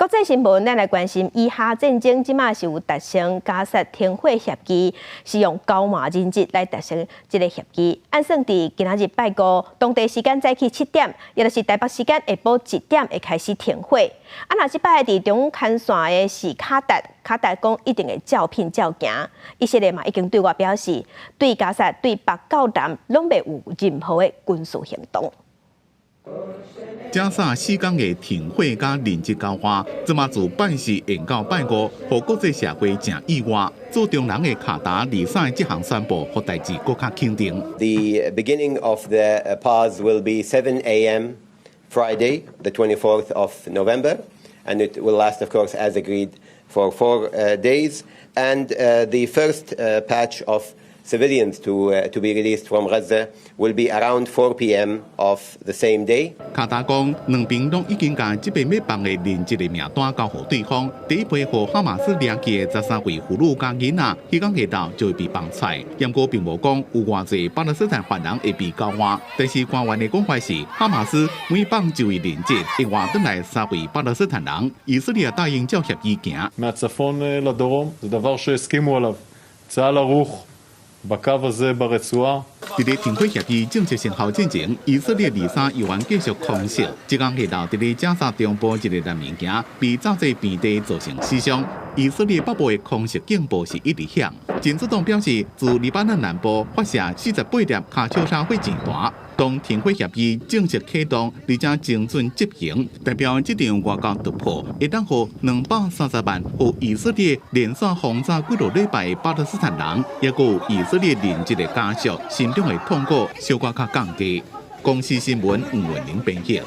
國際新聞，咱來關心以哈戰爭，這馬是有達成加薩停火協議，是用交換人質來達成這个協議。按算佇今仔日拜五，當地時間早起7點，也就是台北時間下晡1點會開始停火。啊，若這擺佇中牽線的是卡達，卡達講一定會照片照行。以色列嘛已經對外表示，對加薩對北到南攏袂有任何的軍事行動。加薩4工的停火佮人質交換，這馬自拜四延到拜五，予國際社會誠意外。做中人的卡達二三這項宣布，予代誌閣較肯定。 The beginning of the pause will be 7 a.m. Friday, the 24th of November, and it will last, of course, as agreed, for 4 days. And the first batch of civilians to be released from Gaza will be around 4 p.m. of the same day. 卡達講，兩邊攏已經共這批欲放的人質的名單交予對方。第一批予哈馬斯掠去的13位婦女佮囡仔，彼工下晝就會被放出來。毋過並無講有偌濟巴勒斯坦犯人會被交換。但是官員的講法是，哈馬斯每放一位人質，會換轉來三位巴勒斯坦人。以色列答應照協議行。 מהצפון לדרום, זה דבר שהסכימו עליו. צה"ל ערוך בקו הזה ברצועה. 佇咧停火協議正式生效進前，以色列二三猶原繼續空襲。這工下晝佇咧加薩中部一个難民營，被炸做平地，造成死傷。以色列北部的空襲警報是一直響。真主黨表示，自黎巴嫩南部發射48粒卡秋莎火箭彈。當停火協議正式啟動，而且精準執行，代表這場外交突破，會當予230萬予以色列連續轟炸幾落禮拜的巴勒斯坦人，抑閣有以色列人質的家屬心中的痛苦，小可較降低。公視新聞吳文玲編譯。